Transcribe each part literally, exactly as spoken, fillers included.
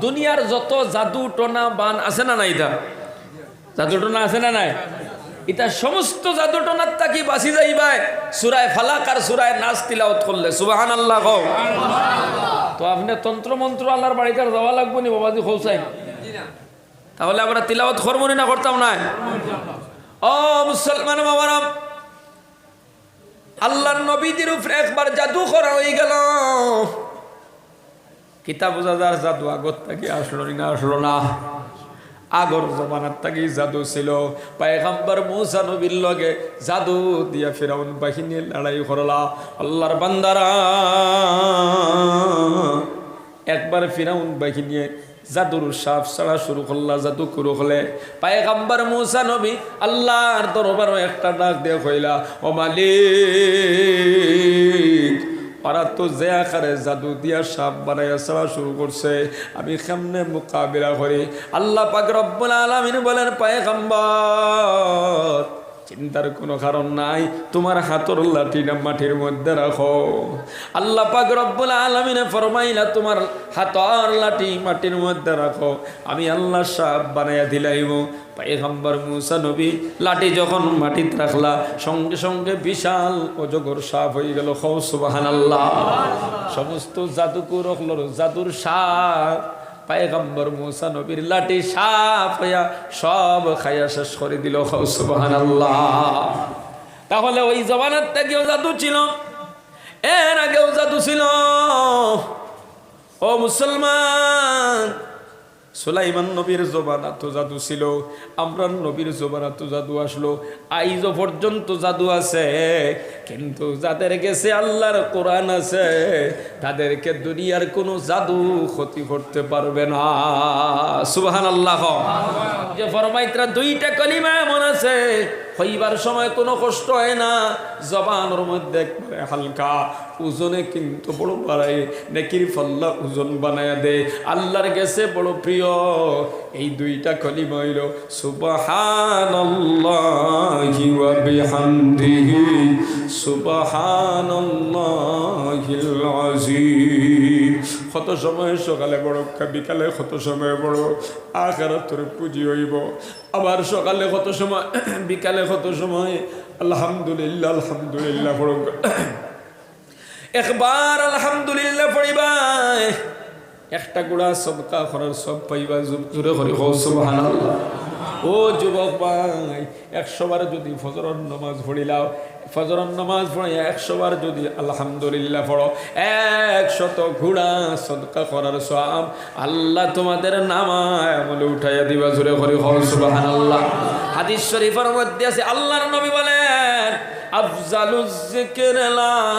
দুনিয়ার যত জাদু, টনা, বান আছে না নাই? ইতা জাদু, টনা আছে না নাই? ইতা সমস্ত জাদু, টনার থাকি বাঁচি যাইবায় সূরায়ে ফালাক আর সূরায়ে নাস তিলাওয়াত করলে। সুবহানাল্লাহ কও। তো আপনে তন্ত্র মন্ত্র আলার বাড়িত আর যাওয়া লাগবো নি বাবাজি, কও চাই? তাহলে আমরা তিলাওয়াত করবো নি না করতাম নায়? ও মুসলমান বাবারা, আল্লাহর নবীজির উপরে একবার জাদু করা অইগেল। কিতা বুঝা যার জাদু আগর থাকি আসলো নি না আসলো না? আগর জমানার থাকি জাদু ছিল। পয়গম্বর মুসা নবীর লগে জাদু দিয়া ফিরাউন বাহিনী লড়াই করলা। আল্লাহর বান্দারা, একবার ফিরাউন বাহিনীয়ে জাদুর সাপ ছাড়া শুরু করলা, জাদু করলে। পয়গম্বর মুসা নবী আল্লাহর দরবারো একটা ডাক দিয়া কইলা, "ও মালিক, ওরা তো যে আকারে জাদু দিয়া সাপ বানাইয়া ছাড়া শুরু করছে, আমি কেমনে মোকাবিলা করি?" আল্লাহ পাক রব্বুল আলামিন বলেন, "পয়গম্বর, চিন্তার কোনো কারণ নাই, তুমার হাতর লাঠিটা মাটির মধ্যে রাখো।" আল্লাহ পাক রব্বুল আলামিনে ফরমাইলা, "তুমার হাতর লাঠি মাটির মধ্যে রাখো, আমি আল্লাহ সাপ বানাইয়া দিলাইমু।" পয়গম্বর মুসা নবী লাঠি যখন মাটিত রাখলা, সঙ্গে সঙ্গে বিশাল অজগর সাপ অইগেল। কও সুবহানাল্লাহ। সমস্ত জাদুকর অকলর জাদুর সাপ পয়গম্বর মুসা নবীর লাঠি সাপ অইয়া সব খাইয়া শেষ করি দিল। কও সুবহানাল্লাহ। তাহলে ওই জমানার থাকিও জাদু ছিল, এর আগেও জাদু ছিল। ও মুসলমান, সুলাইমান নবীর জমানাত তো জাদু ছিল, আমরার নবীর জমানাত তো জাদু আসলো, আইজও পর্যন্ত জাদু আছে। কিন্তু যাদের গেছে আল্লাহর কোরআন আছে, তাদেরকে দুনিয়ার কোনো জাদু ক্ষতি করতে পারবে না। সুবহানাল্লাহ। যে ফরমাইত্রা দুইটা কলিমা এমন আছে, কইবার সময় কোনো কষ্ট হয় না, জবানর মধ্যে একবারে হালকা, ওজনে কিন্তু বড় বাড়ায়, নেকির পাল্লা ওজন বানায়া দেয়, আল্লাহর গেছে বড় প্রিয়। এই দুইটা কলিমা অইল সুবহানাল্লাহি ওয়া বিহামদিহি, সুবহানাল্লাহিল আযীম। কত সময় সকালে পড়উক্কা, বিকালে কত সময় পড়ো, আখিরাতর পুঁজি অইব। আবার সকালে কত সময়, বিকালে কত সময় আলহামদুলিল্লাহ, আলহামদুলিল্লাহ পড়উক্কা। একবার আলহামদুলিল্লাহ পড়িবায়, একটা গুড়া সদকা করার সওয়াব পাইবা। জু-, জোরে করি কও সুবহানাল্লাহ। ও যুবক ভাই, একশো বার যদি ফজরর নামাজ পড়িলাও, ফজরর নামাজ পড়িয়া একশো বার যদি আলহামদুলিল্লাহ পড়ো, একশত গুড়া সদকা করার সওয়াব আল্লাহ তোমাদের নামায় আমলে উঠাইয়া দিবা। জোরে করি কও সুবহানাল্লাহ। হাদিস শরীফর মধ্যে আছে, আল্লাহর নবী বলেন, "আফজালুজ যিকির লা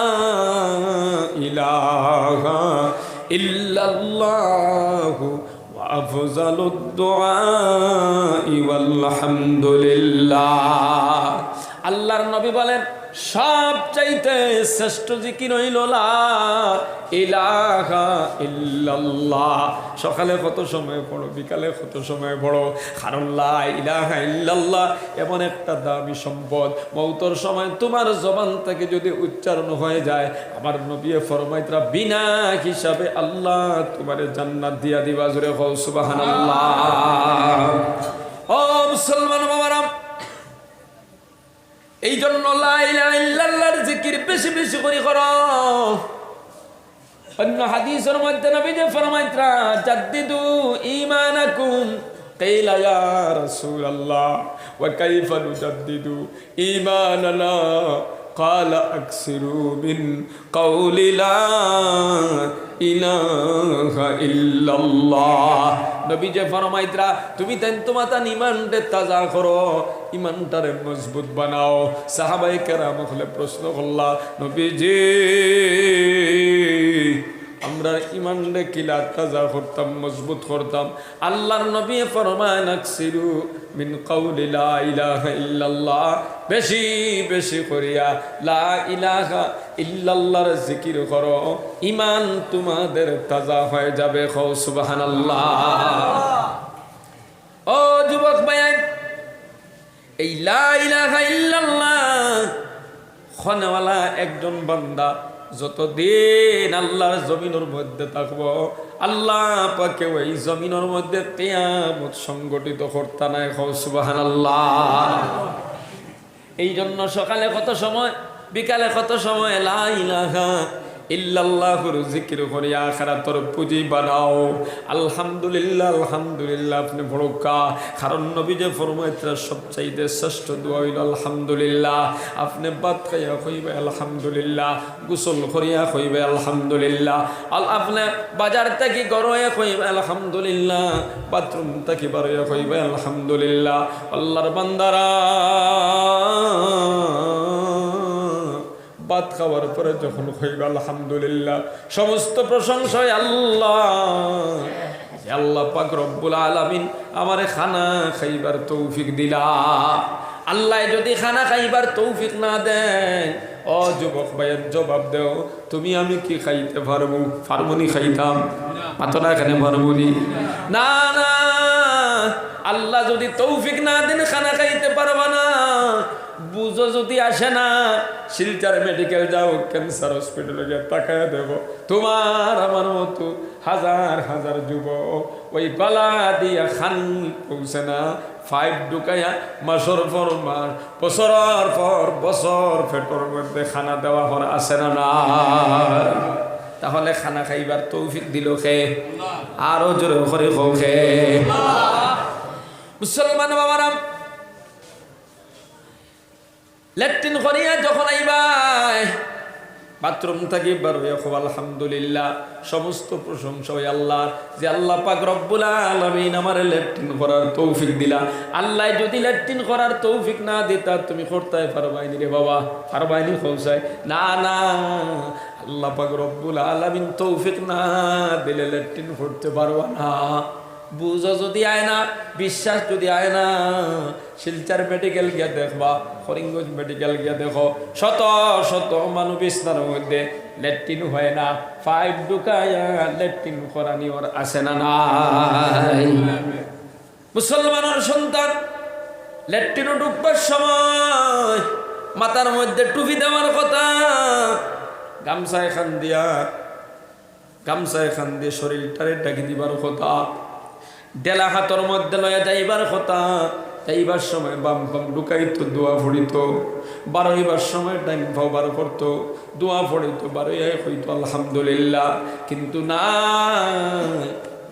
ইলাহা ইল্লাল্লাহু ওয়া আফজালুদ দুআই ওয়াল হামদুলিল্লাহ।" আল্লাহর নবী বলেন, সব চাইতে শ্রেষ্ঠ জিকির অইল লা ইলাহা ইল্লাল্লাহ। সকালে কত সময় পড়ো, বিকালে কত সময় পড়ো, কারণ লা ইলাহা ইল্লাল্লাহ এমন একটা দামি সম্পদ, মউতর সময় তোমার জবান থাকি যদি উচ্চারণ হয়ে যায়, আমার নবী ফরমাইত্রা বিনা হিসাবে আল্লাহ তোমারে জান্নাত দিয়া দিবা। জোরে কও সুবহানাল্লাহ। ও মুসলমান বাবারা, এই জন্য লা ইলাহা ইল্লাল্লাহর জিকির বেশি বেশি করি করো। অন্য হাদিসর মধ্যে নবীজি ফরমাইত্রা, "জাদ্দিদু ঈমানাকুম।" কিলা, "ইয়া রাসূলাল্লাহ, ওয়া কাইফা নুজাদ্দিদু ঈমানানা?" ক্বালা, "আকসিরু মিন কওলি লা ইলাহা ইল্লাল্লাহ।" নবীজি ফরমাইত্রা, "তুমি তাইন তুমাতান ইমানরে তাজা করো, ইমানটারে মজবুত বানাও।" সাহাবায়ে কেরাম অকলে প্রশ্ন করলা, "নবীজি, আমরা ইমানরে কিলা তাজা করতাম, মজবুত করতাম?" আল্লাহর নবী ফরমায়, "আকসিরু মিন কওলি লা ইলাহা ইল্লাল্লাহ।" বেশি বেশি করিয়া লা ইলাহা ইল্লাল্লাহর জিকির করো, ইমান তোমাদের তাজা হয়ে যাবে। কও সুবহানাল্লাহ। ও যুবক ভাই, এই লা ইলাহা ইল্লাল্লাহ কওনেওয়ালা একজন বান্দা যতদিন আল্লাহর জমিনর মধ্যে থাকবো, আল্লাহ পাকে ওই জমিনর মধ্যে কিয়ামত সংগঠিত করতা নায়। কও সুবহানাল্লাহ। এই জন্য সকালে কত সময়, বিকালে কত সময় লা ইলাহা ইল্লাল্লাহর জিকির করি আখিরাতর পুঁজি বানাও। আলহামদুলিল্লাহ, আলহামদুলিল্লাহ আপনে পড়উক্কা। কারণ নবীজি ফরমাইতরা সবচাইতে শ্রেষ্ঠ দোয়া অইলো আলহামদুলিল্লাহ। আপনে ভাত খাইয়া কইবা আলহামদুলিল্লাহ, গোসল করিয়া কইবা আলহামদুলিল্লাহ। আল-, আপনে বাজার থাকি ঘরো আইয়া কইবা আলহামদুলিল্লাহ, বাথরুম থাকি বারইয়া কইবা আলহামদুলিল্লাহ। আল্লাহর বান্দারা, ভাত খাওয়ার পরে যখন কইবা আলহামদুলিল্লাহ, সমস্ত প্রশংসা অয় আল্লাহ, যে আল্লাহ পাক রব্বুল আলামিন আমারে খানা খাইবার তৌফিক দিলা। আল্লায় যদি খানা খাইবার তৌফিক না দেইন, ও যুবক ভাইয়াইন, জবাব দেও, তুমি আমি কি খাইতে পারমু? পারমুনি খাইতাম? মাতো না কেনে, পারমুনি? না, না, আল্লায় যদি তৌফিক না দেইন, খানা খাইতে পারবা না। বুঝো যদি আসে না, শিলচর মেডিকেল যাও, ক্যান্সার হসপিটালো গিয়া তাকাইয়া দেখো, তুমার আমার মতো হাজার হাজার যুবক ওই গলা দিয়া খানি পৌঁছে না, পাইপ ঢুকাইয়া মাসর পর মাস, বছরর পর বছর পেটর মধ্যে খানা দেওয়া অর আছে না নাই? তাহলে খানা খাইবার তৌফিক দিলো কে? আরো জোরে করি কও কে? মুসলমান বাবারা, লেট্রিন করিয়া যখন আইবায়, বাথরুম থাকি বারইয়া কও আলহামদুলিল্লাহ, সমস্ত প্রশংসা অয় আল্লাহর, যে আল্লাহ পাক রব্বুল আলামিন আমারে লেট্রিন করার তৌফিক দিলা। আল্লায় যদি লেট্রিন করার তৌফিক না দিতা, তুমি করতায় পারবায়নি রে বাবা, পারবায়নি কও চাই? না, না, আল্লাহ পাক রব্বুল আলামিন তৌফিক না দিলে লেট্রিন করতে পারবা না। বুঝো যদি আয় না, বিশ্বাস যদি আয় না, শিলচর মেডিকেল গিয়া দেখবা, করিমগঞ্জ মেডিকেল গিয়া দেখো, শত শত মানুষ বিছনার মধ্যে, লেট্রিন অয় না, পাইপ ঢুকাইয়া লেট্রিন করানি অর আছে না নাই? মুসলমানর সন্তান লেট্রিনো ঢুকবার সময় মাথার মধ্যে টুপি দেওয়ার কথা, গামছা এখান দিয়া গামছা এখান দিয়া শরীলটারে ঢাকি দিবার কথা, ঢেলা হাতর মধ্যে লইয়া যাইবার কথা, যাইবার সময় বাম পাও ঢুকাইতো, দোয়া পড়িতো, বারইবার সময় ডাইন পাও বার করতো, দোয়া পড়িতো, বারইয়া কইতো আলহামদুলিল্লাহ। কিন্তু না,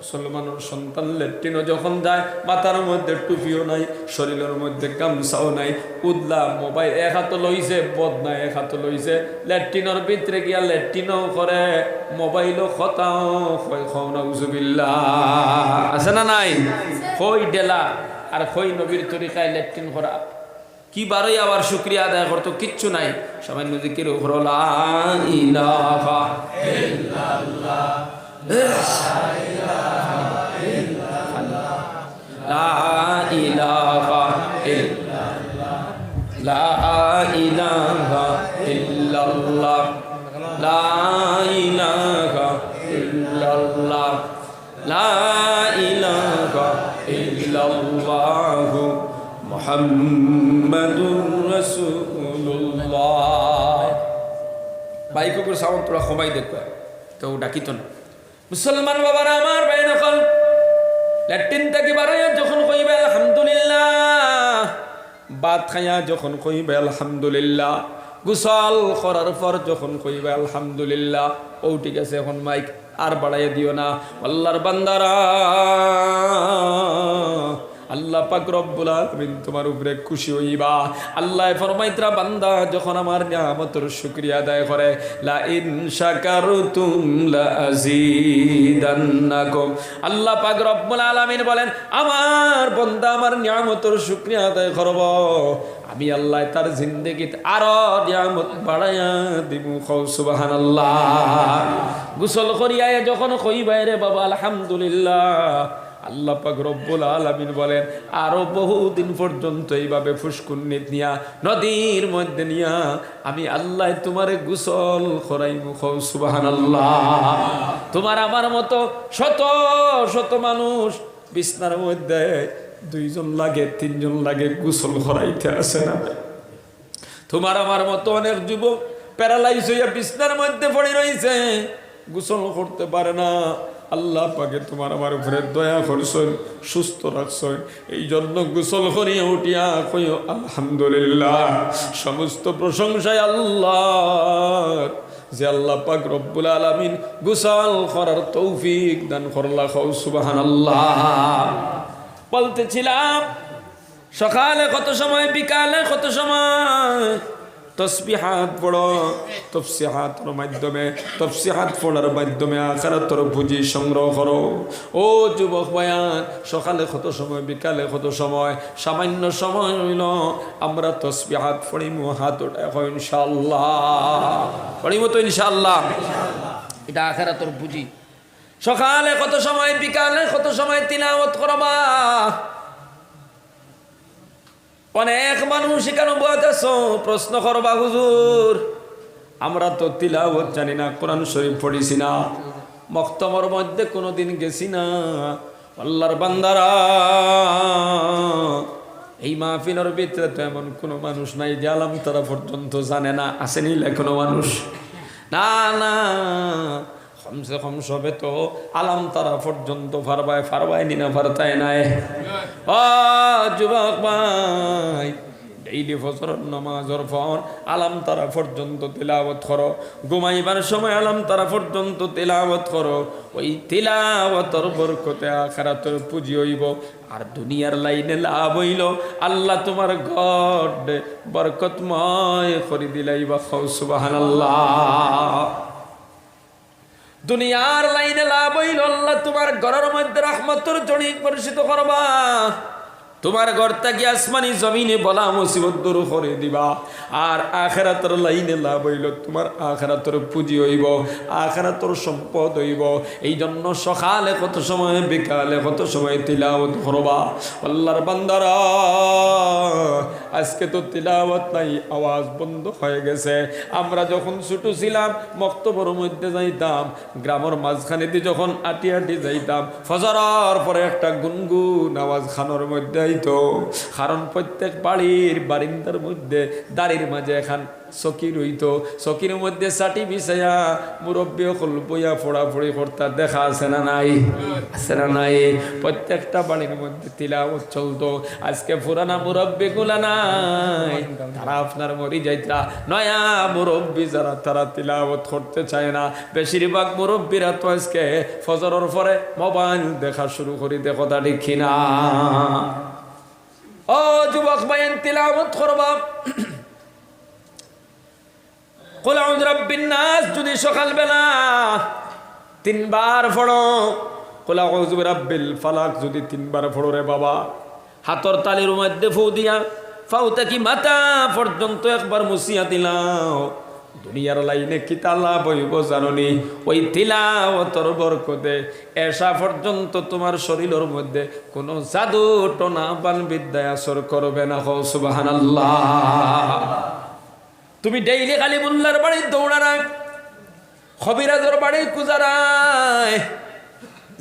মুসলমানর সন্তান লেট্রিনো যখন যায়, মাথার মধ্যে টুপিও নাই, শরীলর মধ্যে গামছাও নাই, উদলা মোবাইল এক হাতো লইছে, বদনা এক হাতো লইছে, লেট্রিনর ভিতরে গিয়া লেট্রিনও করে, মোবাইলও কথাও কয়, কও নাউজুবিল্লাহ। আছে না নাই? কই ঢেলা আর কই নবীর তরিকায় লেট্রিন করা। কি বারইয়া আবার শুকরিয়া আদায় করতো, কিচ্ছু নাই। সামান্য জিকির করো, লা ইলাহা ইল্লাল্লাহ, লা ইলাহা ইল্লাল্লাহ, লা ইলাহা ইল্লাল্লাহ, লা ইলাহা ইল্লাল্লাহ, লা ইলাহা ইল্লাল্লাহ, লা ইলাহা ইল্লাল্লাহু মুহাম্মাদুর রাসূলুল্লাহ। মাইকর সাউন্ড থুড়া কমাই দেউক্কা, কেউ ডাকিতো না। মুসলমান বাবারা আমার, ভাইয়াইন অকল, লেট্রিন থাকি বারইয়া যখন কইবা আলহামদুলিল্লাহ, ভাত খাইয়া যখন কইবা আলহামদুলিল্লাহ, গোসল করার পর যখন কইবা আলহামদুলিল্লাহ, ও ঠিক আছে, এখন মাইক আর বাড়াইয়া দিও না। আল্লাহর বান্দারা, আল্লাহ পাক রব্বুল আলামিন তুমার উপরে খুশি অইবা। আল্লায় ফরমাইতরা, বান্দা যখন আমার নিয়ামতর শুকরিয়া আদায় করে, লা ইন শাকারতুম লা আজিদান্নাকুম। আল্লাহ পাক রব্বুল আলামিন বলেন, আমার বান্দা আমার নিয়ামতর শুকরিয়া আদায় করবো, আমি আল্লায় তার জিন্দেগিত আরো নিয়ামত বাড়াইয়া দিমু। কও সুবহানাল্লাহ। গোসল করিয়া যখন কইবায় রে বাবা আলহামদুলিল্লাহ, আল্লাহ পাক রব্বুল আলামিন বলেন, আরো বহুদিন পর্যন্ত এইভাবে ফুসকুন্নিত নিয়া, নদীর মধ্যে নিয়া আমি আল্লায় তুমারে গোসল করাইমু। কও সুবহানাল্লাহ। তুমার আমার মতো শত শত মানুষ বিছনার মধ্যে দুইজন লাগে, তিনজন লাগে গোসল করাইতে, আছে না? তুমার আমার মতো অনেক যুবক প্যারালাইজ হইয়া বিছনার মধ্যে পড়ি রইছে, গোসল করতে পারে না। আল্লাহ পাকে তোমার আমার উপরে দয়া করছইন, সুস্থ রাখছইন, এই জন্য গোসল করিয়া উঠিয়া কইও আলহামদুলিল্লাহ। সমস্ত প্রশংসায় আল্লাহর, যে আল্লাহ পাক রব্বুল আলামিন গোসল করার তৌফিক দান করলা। কও সুবহানাল্লাহ। বলতেছিলাম, সকালে কত সময়, বিকালে কত সময় তসবিহাত পড়ো, তসবিহাতর মাধ্যমে, তসবিহাত পড়ার মাধ্যমে আখিরাতর পুঁজি সংগ্রহ করো। ও যুবক ভাইয়ান, সকালে কত সময়, বিকালে কত সময়, সামান্য সময় হইল আমরা তসবিহাত পড়িমু, হাত উঠায় কও ইনশাআল্লাহ। পড়িমু তো ইনশাআল্লাহ। এটা আখিরাতর পুঁজি। সকালে কত সময়, বিকালে কত সময় তিলাওয়াত করবা? অনেক মানুষ এখানো বওয়াত আছো, প্রশ্ন করবা, "হুজুর, আমরা তো তিলাওয়াত জানি না, কোরআন শরীফ পড়ছি না, মক্তবর মধ্যে কোনোদিন গেছি না।" আল্লাহর বান্দারা, এই মাহফিলর ভিতরে তো এমন কোনো মানুষ নাই যে আলাম তারা পর্যন্ত জানে না। আছেনি লে কোনো মানুষ? না, না, কমসে কম সবে তো আলাম তারা পর্যন্ত পারবায়, পারবায় নি না পারতায় নায়? ও যুবক ভাই, ডেইলি ফজরর নামাজর পর আলাম তারা পর্যন্ত তিলাওয়াত করো, ঘুমাইবার সময় আলাম তারা পর্যন্ত তিলাওয়াত করো। ওই তিলাওয়াতর বরকতে আখিরাতর পুঁজি হইব, আর দুনিয়ার লাইনে লাভ হইল, আল্লাহ তোমার ঘর বরকতময় করি দিলাইবা। কও সুবহানাল্লাহ। দুনিয়ার লাইনে লাভ হইল, আল্লাহ তোমার ঘরর মধ্যে রহমতর ঝড়ি বর্ষিত করবা, তোমার ঘর থাকি আসমানি জমিনে বালা মুসিবত দূর করি দিবা। আর আখিরাতর লাইনে লাভ হইল, তোমার আখিরাতর পুঁজি হইব, আখিরাতর সম্পদ হইব। এই জন্য সকালে কত সময়, বিকালে কত সময় তিলাওয়াত করবা। আল্লাহর বান্দারা, আজকে তো তিলাওয়াত নাই, আওয়াজ বন্ধ হয়ে গেছে। আমরা যখন ছোট ছিলাম, মক্তবর মধ্যে যাইতাম, গ্রামর মাঝখানেদি যখন আটি আটি যাইতাম, ফজরর পরে একটা গুনগুন আওয়াজ কানর মধ্যে আইতো, কারণ প্রত্যেক বাড়ির বারিন্দার মধ্যে দাড়ির মাঝে এখান চকি রইতো, চকির মধ্যে চাটি বিছাইয়া মুরব্বি অকল বইয়া পড়াপড়ি করতা, দেখা আছে না নাই? আছে না নাই? প্রত্যেকটা বাড়ির মধ্যে তিলাওয়াত চলতো। আজকে পুরানা মুরব্বি গুলা নাই, তারা আপনার মরি যাইতরা। নয়া মুরব্বি যারা, তারা তিলাওয়াত করতে চায় না। বেশিরভাগ মুরব্বিরা তো আজকে ফজরর পরে মোবাইল দেখা শুরু করি, দেখো তা ঠিক কিনা? ও যুবক ভাইয়ান, তিলাওয়াত করবা। কুল আউযু বিরাব্বিন নাস যদি সকালবেলা তিনবার পড়ো, কুল আউযু বিরাব্বিল ফালাক যদি তিনবার পড়ো রে বাবা, হাতর তালির মধ্যে ফু দিয়া পাও থাকি মাথা পর্যন্ত একবার মুছিয়া দিলাও, দুনিয়ার লাইনে কিতা লাভ হইব জানো নি? ওই তিলাওয়াতর বরকতে এশা পর্যন্ত তোমার শরীরর মধ্যে কোনো জাদু টোনা বান বিদ্যায় আসর করবে না। কও সুবহানাল্লাহ। তুমি ডেইলি খালি মোল্লার বাড়ি দৌড়ারায়, কবিরাজর বাড়ি খুজারায়,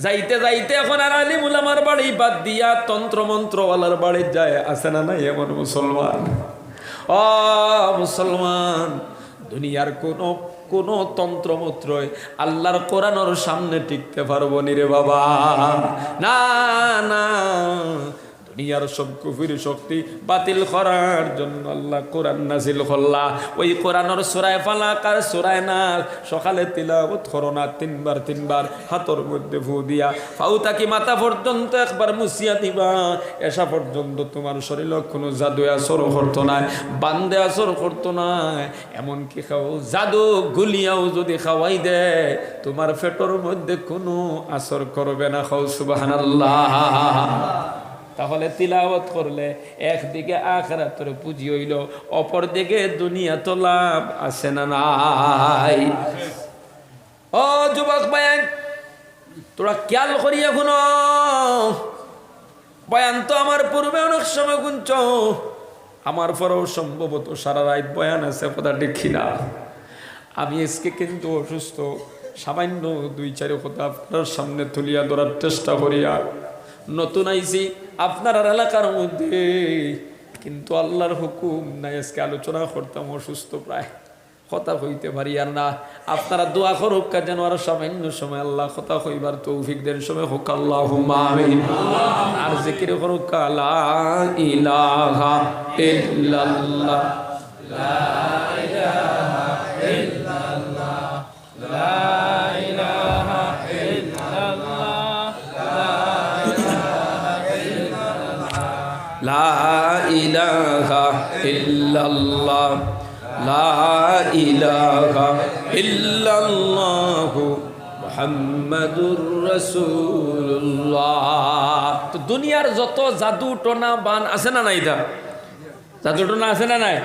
যাইতে যাইতে এখন আর আলিম উলামার বাড়ি বাদ দিয়া তন্ত্র মন্ত্রওয়ালার বাড়ি যায়। আছে না নাই এমন মুসলমান? ও মুসলমান, দুনিয়ার কোনো, কোনো তন্ত্রমন্ত্রই আল্লাহর কোরআনর সামনে টিকতে পারবো নি রে বাবা। না, না, দুনিয়ার সব কুফরি শক্তি বাতিল করার জন্য আল্লাহ কোরআন নাজিল করলা। ওই কোরআনর সূরায়ে ফালাক আর সূরায়ে নাস সকালে তিলাওয়াত করো না, তিনবার তিনবার হাতর মধ্যে ফু দিয়া পাও থাকি মাথা পর্যন্ত একবার মুছিয়া দিবা। এশা পর্যন্ত তোমার শরীরো কোনো জাদু আসর করতো নায়, বান্দে আসর করতো নায়। এমনকি কেউ জাদু গুলিয়াও যদি খাওয়াই দেয়, তোমার পেটর মধ্যে কোনো আসর করবে না। কও সুবহানাল্লাহ। তাহলে তিলাওয়াত করলে একদিকে আখিরাতর পুঁজি হইল, অপরদিকে দুনিয়াত লাভ আছে না নাই? ও যুবক ভাই, তোরা খেয়াল করিয়া হুনো, বয়ান তো আমার পূর্বে অনেক সময় হুনছো, আমার পরেও সম্ভবত সারা রাইত বয়ান আছে, কথা ঠিক কি না? আমি আজকে কিন্তু অসুস্থ, সামান্য দুই চারি কথা আপনারার সামনে তুলিয়া ধরার চেষ্টা করিয়ার। নতুন আইছি আপনারার এলাকার মধ্যে, কিন্তু আল্লাহর হুকুম নাই, আজকে আলোচনা করতাম অসুস্থ প্রায়। কথা কইতে পারি আর না। আপনারা দোয়া করুক্কা যেন আর সামান্য সময় আল্লাহ কথা কইবার তৌফিক দেন। সবে কউক্কা আল্লাহুম্মা আমিন। আর জিকির করুক্কা লা ইলাহা ইল্লাল্লাহ। লা ইলাহা ইল্লাল্লাহ, লা ইলাহা ইল্লাল্লাহু মুহাম্মাদুর রাসূলুল্লাহ। তো দুনিয়ার যত জাদু টোনা বান আছে না নাই, ইতা জাদু টোনা আছে না নাই?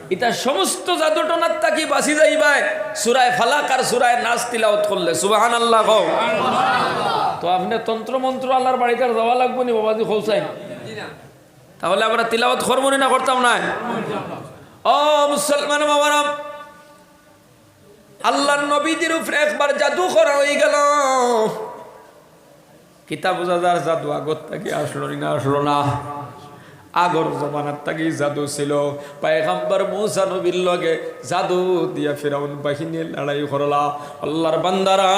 ইতা সমস্ত জাদু টোনার থাকি বাঁচি যাইবায় সূরায়ে ফালাক আর সূরায়ে নাস তিলাওয়াত করলে। সুবহানাল্লাহ কও। তো আপনে তন্ত্র মন্ত্র আলার বাড়িত আর যাওয়া লাগবো নি বাবাজি, কও চাই? তাহলে আমরা তিলাওয়াত করবো নি না করতাম নায়? ও মুসলমান বাবারা, আল্লাহর নবীজির উপরে একবার জাদু করা অইগেল। কিতা বুঝা যার জাদু আগর থাকি আসলো নি না আসলো না? আগর জমানার থাকি জাদু ছিল। পয়গম্বর মুসা নবীর লগে জাদু দিয়া ফিরাউন বাহিনীয়ে লড়াই করলা। আল্লাহর বান্দারা,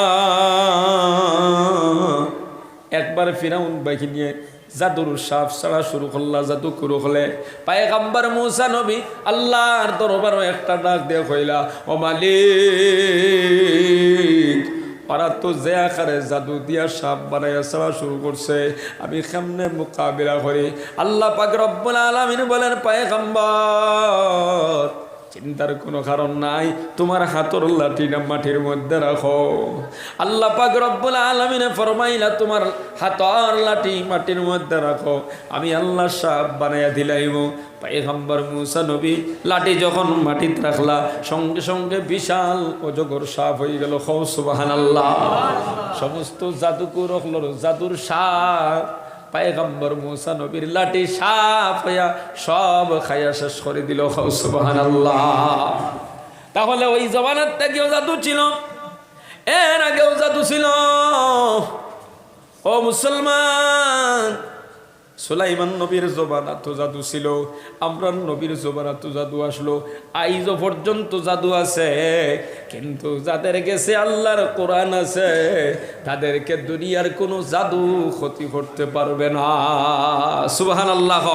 একবার ফিরাউন বাহিনীয়ে জাদুর সাপ ছাড়া শুরু করলা, জাদু শুরু করলে। পয়গম্বর মুসা নবী আল্লাহর দরবারো একটা ডাক দিয়া কইলা, "ও মালিক, ওরা তো যে আকারে জাদু দিয়া সাপ বানাইয়া ছাড়া শুরু করছে, আমি কেমনে মোকাবিলা করি?" আল্লাহ পাক রব্বুল আলামিন বলেন, "পয়গম্বর, চিন্তার কোনো কারণ নাই, তুমার হাতর লাঠিটা মাটির মধ্যে রাখো।" আল্লাহ পাক রব্বুল আলামিনে ফরমাইলা, "তুমার হাতর লাঠি মাটির মধ্যে রাখো, আমি আল্লাহ সাপ বানাইয়া দিলাইমু।" পয়গম্বর মুসা নবী লাঠি যখন মাটিত রাখলা, সঙ্গে সঙ্গে বিশাল অজগর সাপ অইগেল। কও সুবহানাল্লাহ। সমস্ত জাদুকর অকলর জাদুর সাপ পয়গম্বর মুসা নবীর লাঠি সাপ অইয়া সব খাইয়া শেষ করি দিল। কও সুবহানাল্লাহ। তাহলে ওই জমানার থাকিও জাদু ছিল, এর আগেও জাদু ছিল। ও মুসলমান, সুলাইমান নবীর জমানাত জাদু ছিল, আমরার নবীর জমানাত জাদু আসলো, আইজও পর্যন্ত জাদু আছে। কিন্তু যাদের গেছে আল্লাহর কোরআন আছে, তাদেরকে দুনিয়ার কোনো জাদু ক্ষতি করতে পারবে না। সুবহানাল্লাহ।